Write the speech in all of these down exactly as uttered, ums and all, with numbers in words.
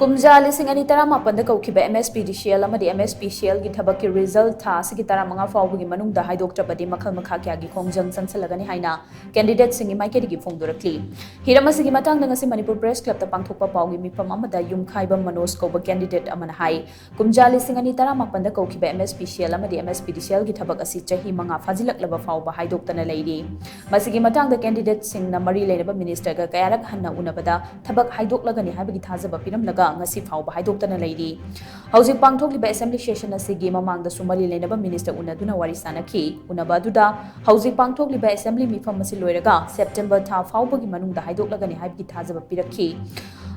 ꯀꯨꯝꯖꯥ ꯂꯤꯁꯤꯡ ꯑꯅꯤ ꯇꯔꯥꯃꯥꯄꯟꯗ ꯀꯧꯈꯤꯕ M S P D C L ꯑꯃꯗꯤ M S P C L ꯒꯤ ꯊꯕꯛꯀꯤ ꯔꯤꯖꯜ ꯊꯥ ꯑꯁꯤꯒꯤ ꯇꯔꯥꯃꯉꯥ ꯐꯥꯎꯕꯒꯤ ꯃꯅꯨꯡꯗ ꯍꯥꯏꯗꯣꯛꯇ꯭ꯔꯕꯗꯤ ꯃꯈꯜ ꯃꯈꯥ ꯀꯌꯥꯒꯤ ꯈꯣꯡꯖꯪ ꯆꯪꯁꯤꯜꯂꯒꯅꯤ ꯍꯥꯏꯅ ꯀꯦꯟꯗꯤꯗꯦꯠꯁꯤꯡꯒꯤ ꯃꯥꯏꯀꯩꯗꯒꯤ ꯐꯣꯡꯗꯣꯔꯛꯂꯤ꯫ ꯍꯤꯔꯝ ꯑꯁꯤꯒꯤ ꯃꯇꯥꯡꯗ ꯉꯁꯤ ꯃꯅꯤꯄꯨꯔ ꯄ꯭ꯔꯦꯁ ꯀ꯭ꯂꯕꯇ ꯄꯥꯡꯊꯣꯛꯄ ꯄꯥꯎꯒꯤ ꯃꯤꯐꯝ ꯑꯃꯗ ꯌꯨꯝꯈꯥꯏꯕꯝ ꯃꯅꯣꯖ ꯀꯧꯕ ꯀꯦꯟꯗꯤꯗꯦꯠ ꯑꯃꯅ ꯍꯥꯏ, ꯀꯨꯝꯖꯥ ꯂꯤꯁꯤꯡ ꯑꯅꯤ ꯇꯔꯥꯃꯥꯄꯟꯗ ꯀꯧꯈꯤꯕ M S P C L ꯑꯃꯗꯤ M S P D C L ꯒꯤ ꯊꯕꯛ ꯑꯁꯤ ꯆꯍꯤ ꯃꯉꯥ ꯐꯥꯖꯤꯜꯂꯛꯂꯕ ꯐꯥꯎꯕ ꯍꯥꯏꯗꯣꯛꯇꯅ ꯂꯩꯔꯤ꯫ ꯃꯁꯤꯒꯤ ꯃꯇꯥꯡꯗ ꯀꯦꯟꯗꯤꯗꯦꯠꯁꯤꯡꯅ ꯃꯔꯤ ꯂꯩꯅꯕ ꯃꯤꯅꯤꯁꯇꯔꯒ ꯀꯌꯥꯔꯛ ꯍꯟꯅ ꯎꯅꯕꯗ ꯊꯕꯛ ꯍꯥꯏꯗꯣꯛꯂꯒꯅꯤ ꯍꯥꯏꯕꯒꯤ ꯊꯥꯖꯕ ꯄꯤꯔꯝꯂꯒ ꯉꯁꯤ ꯐꯥꯎꯕ ꯍꯥꯏꯗꯣꯛꯇꯅ ꯂꯩꯔꯤ꯫ ꯍꯧꯖꯤꯛ ꯄꯥꯡꯊꯣꯛꯂꯤꯕ ꯑꯦꯁꯦꯝꯕ꯭ꯂꯤ ꯁꯦꯁꯟ ꯑꯁꯤꯒꯤ ꯃꯃꯥꯡꯗꯁꯨ ꯃꯔꯤ ꯂꯩꯅꯕ ꯃꯤꯅꯤꯁꯇꯔ ꯎꯅꯗꯨꯅ ꯋꯥꯔꯤ ꯁꯥꯅꯈꯤ꯫ ꯎꯅꯕ ꯑꯗꯨꯗ ꯍꯧꯖꯤꯛ ꯄꯥꯡꯊꯣꯛꯂꯤꯕ ꯑꯦꯁꯦꯝꯕ꯭ꯂꯤ ꯃꯤꯐꯝ ꯑꯁꯤ ꯂꯣꯏꯔꯒ ꯁꯦꯞꯇꯦꯝꯕꯔ ꯊꯥ ꯐꯥꯎꯕꯒꯤ ꯃꯅꯨꯡꯗ ꯍꯥꯏꯗꯣꯛꯂꯒꯅꯤ ꯍꯥꯏꯕꯒꯤ ꯊꯥꯖꯕ ꯄꯤꯔꯛꯈꯤ꯫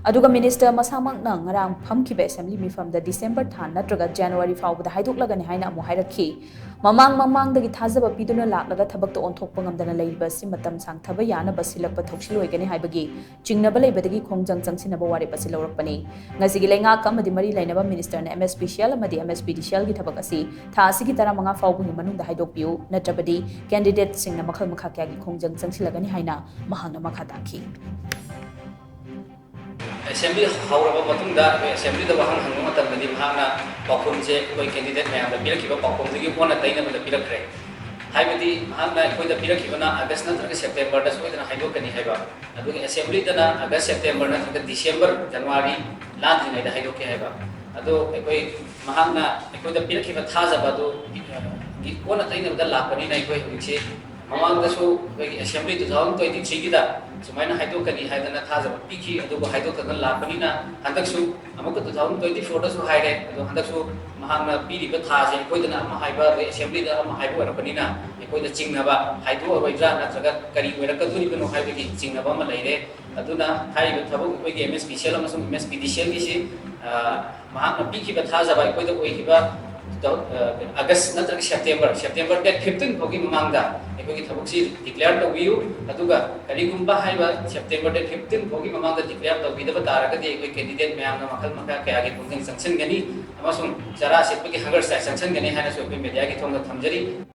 ꯑꯗꯨꯒ ꯃꯤꯅꯤꯁꯇꯔ ꯃꯁꯥꯃꯛꯅ ꯉꯔꯥꯡ ꯐꯝꯈꯤꯕ ꯑꯦꯁꯦꯝꯕ꯭ꯂꯤ ꯃꯤꯐꯝꯗ ꯗꯤꯁꯦꯝꯕꯔ ꯊꯥ ꯅꯠꯇ꯭ꯔꯒ ꯖꯅꯋꯥꯔꯤ ꯐꯥꯎꯕꯗ ꯍꯥꯏꯗꯣꯛꯂꯒꯅꯤ ꯍꯥꯏꯅ ꯑꯃꯨꯛ ꯍꯥꯏꯔꯛꯈꯤ꯫ ꯃꯃꯥꯡ ꯃꯃꯥꯡꯗꯒꯤ ꯊꯥꯖꯕ ꯄꯤꯗꯨꯅ ꯂꯥꯛꯂꯒ ꯊꯕꯛꯇ ꯑꯣꯟꯊꯣꯛꯄ ꯉꯝꯗꯅ ꯂꯩꯔꯤꯕ ꯑꯁꯤ ꯃꯇꯝ ꯁꯥꯡꯊꯕ ꯌꯥꯅꯕ ꯁꯤꯜꯂꯛꯄ ꯊꯧꯁꯤꯜ ꯑꯣꯏꯒꯅꯤ ꯍꯥꯏꯕꯒꯤ ꯆꯤꯡꯅꯕ ꯂꯩꯕꯗꯒꯤ ꯈꯣꯡꯖꯪ ꯆꯪꯁꯤꯟꯅꯕ ꯋꯥꯔꯦꯞ ꯑꯁꯤ ꯂꯧꯔꯛꯄꯅꯤ꯫ ꯉꯁꯤꯒꯤ ꯂꯩꯉꯥꯛ ꯑꯃꯗꯤ ꯃꯔꯤ ꯂꯩꯅꯕ ꯃꯤꯅꯤꯁꯇꯔꯅ M S P C L ꯑꯃꯗꯤ M S P D C L ꯒꯤ ꯊꯕꯛ ꯑꯁꯤ ꯊꯥ ꯑꯁꯤꯒꯤ ꯇꯔꯥꯃꯉꯥ ꯐꯥꯎꯕꯒꯤ ꯃꯅꯨꯡꯗ ꯍꯥꯏꯗꯣꯛꯄꯤꯌꯨ, ꯅꯠꯇ꯭ꯔꯕꯗꯤ ꯀꯦꯟꯗꯤꯗꯦꯠꯁꯤꯡꯅ ꯃꯈꯜ ꯃꯈꯥ ꯀꯌꯥꯒꯤ ꯈꯣꯡꯖꯪ ꯆꯪꯁꯤꯜꯂꯒꯅꯤ ꯍꯥꯏꯅ ꯃꯍꯥꯛꯅ ꯃꯈꯥ ꯇꯥꯈꯤ꯫ ꯑꯦꯁꯦꯝꯕ꯭ꯂꯤ ꯍꯧꯔꯕ ꯃꯇꯨꯡꯗ ꯑꯩꯈꯣꯏ ꯑꯦꯁꯦꯝꯕ꯭ꯂꯤꯗ ꯋꯥꯍꯪ ꯍꯪꯕ ꯃꯇꯝꯗꯗꯤ ꯃꯍꯥꯛꯅ ꯄꯥꯎꯈꯨꯝꯁꯦ ꯑꯩꯈꯣꯏ ꯀꯦꯟꯗꯤꯗꯦꯠ ꯃꯌꯥꯝꯗ ꯄꯤꯔꯛꯈꯤꯕ ꯄꯥꯎꯈꯨꯝꯗꯨꯒꯤ ꯑꯣꯟꯅ ꯇꯩꯅꯕꯗ ꯄꯤꯔꯛꯈ꯭ꯔꯦ꯫ ꯍꯥꯏꯕꯗꯤ ꯃꯍꯥꯛꯅ ꯑꯩꯈꯣꯏꯗ ꯄꯤꯔꯛꯈꯤꯕꯅ ꯑꯥꯒꯁ ꯅꯠꯇ꯭ꯔꯒ ꯁꯦꯞꯇꯦꯝꯕꯔꯗ ꯁꯣꯏꯗꯅ ꯍꯥꯏꯗꯣꯛꯀꯅꯤ ꯍꯥꯏꯕ, ꯑꯗꯨꯒ ꯑꯦꯁꯦꯝꯕ꯭ꯂꯤꯗꯅ ꯑꯥꯒꯁ, ꯁꯦꯞꯇꯦꯝꯕꯔ ꯅꯠꯇ꯭ꯔꯒ ꯗꯤꯁꯦꯝꯕꯔ, ꯖꯅꯋꯥꯔꯤ ꯂꯥꯟꯗ꯭ꯔꯤꯉꯩꯗ ꯍꯥꯏꯗꯣꯛꯀꯦ ꯍꯥꯏꯕ꯫ ꯑꯗꯣ ꯑꯩꯈꯣꯏ, ꯃꯍꯥꯛꯅ ꯑꯩꯈꯣꯏꯗ ꯄꯤꯔꯛꯈꯤꯕ ꯊꯥꯖꯕ ꯑꯗꯨ, ꯑ, ꯒꯤ ꯑꯣꯟꯅ ꯇꯩꯅꯕꯗ ꯂꯥꯛꯄꯅꯤꯅ ꯑꯩꯈꯣꯏ ꯍꯧꯖꯤꯛꯁꯤ ꯃꯃꯥꯡꯗꯁꯨ ꯑꯩꯈꯣꯏꯒꯤ assembly two thousand twenty three ꯒꯤꯗ ꯁꯨꯃꯥꯏꯅ ꯍꯥꯏꯗꯣꯛꯀꯅꯤ ꯍꯥꯏꯗꯅ ꯊꯥꯖꯕ ꯄꯤꯈꯤ, ꯑꯗꯨꯕꯨ ꯍꯥꯏꯗꯣꯛꯇꯅ ꯂꯥꯛꯄꯅꯤꯅ ꯍꯟꯗꯛꯁꯨ ꯑꯃꯨꯛꯀ two thousand twenty four ꯗꯁꯨ ꯍꯥꯏꯔꯦ꯫ ꯑꯗꯣ ꯍꯟꯗꯛꯁꯨ ꯃꯍꯥꯛꯅ ꯄꯤꯔꯤꯕ ꯊꯥꯁꯦ ꯑꯩꯈꯣꯏꯗꯅ ꯑꯃ ꯍꯥꯏꯕ, ꯑꯗꯩ ꯑꯦꯁꯦꯝꯕ꯭ꯂꯤꯗ ꯑꯃ ꯍꯥꯏꯕ ꯑꯣꯏꯔꯛꯄꯅꯤꯅ ꯑꯩꯈꯣꯏꯗ ꯆꯤꯡꯅꯕ, ꯍꯥꯏꯗꯣꯛꯑꯔꯣꯏꯗ꯭ꯔꯥ ꯅꯠꯇ꯭ꯔꯒ ꯀꯔꯤ ꯑꯣꯏꯔꯛꯀꯗꯣꯔꯤꯕꯅꯣ ꯍꯥꯏꯕꯒꯤ ꯆꯤꯡꯅꯕ ꯑꯃ ꯂꯩꯔꯦ꯫ ꯑꯗꯨꯅ ꯍꯥꯏꯔꯤꯕ ꯊꯕꯛ ꯑꯩꯈꯣꯏꯒꯤ M S P C L ꯑꯃꯁꯨꯡ M S P D C L ꯒꯤꯁꯤ, ꯑ, ꯃꯍꯥꯛꯅ ꯄꯤꯈꯤꯕ ꯊꯥꯖꯕ ꯑꯩꯈꯣꯏꯗ ꯑꯣꯏꯈꯤꯕ ꯇꯧ-, ꯑ, ꯑꯥꯒꯁ ꯅꯠꯇ꯭ꯔꯒ ꯁꯦꯞꯇꯦꯝꯕꯔ, ꯁꯦꯞꯇꯦꯝꯕꯔ date fifteen ꯐꯥꯎꯒꯤ ꯃꯃꯥꯡꯗ ꯑꯩꯈꯣꯏꯒꯤ ꯊꯕꯛꯁꯤ declare ꯇꯧꯕꯤꯌꯨ꯫ ꯑꯗꯨꯒ ꯀꯔꯤꯒꯨꯝꯕ ꯍꯥꯏꯔꯤꯕ ꯁꯦꯞꯇꯦꯝꯕꯔ date fifteen ꯐꯥꯎꯒꯤ ꯃꯃꯥꯡꯗ declare ꯇꯧꯕꯤꯗꯕ ꯇꯥꯔꯒꯗꯤ ꯑꯩꯈꯣꯏ ꯀꯦꯟꯗꯤꯗꯦꯠ ꯃꯌꯥꯝꯅ ꯃꯈꯜ ꯃꯈꯥ ꯀꯌꯥꯒꯤ ꯈꯣꯡꯖꯪ ꯆꯪꯁꯤꯟꯒꯅꯤ ꯑꯃꯁꯨꯡ ꯆꯔꯥ ꯁꯤꯠꯄꯒꯤ hunger strike ꯆꯪꯁꯤꯟꯒꯅꯤ ꯍꯥꯏꯅꯁꯨ ꯑꯩꯈꯣꯏ ꯃꯦꯗꯤꯌꯥꯒꯤ ꯊꯣꯡꯗ ꯊꯝꯖꯔꯤ꯫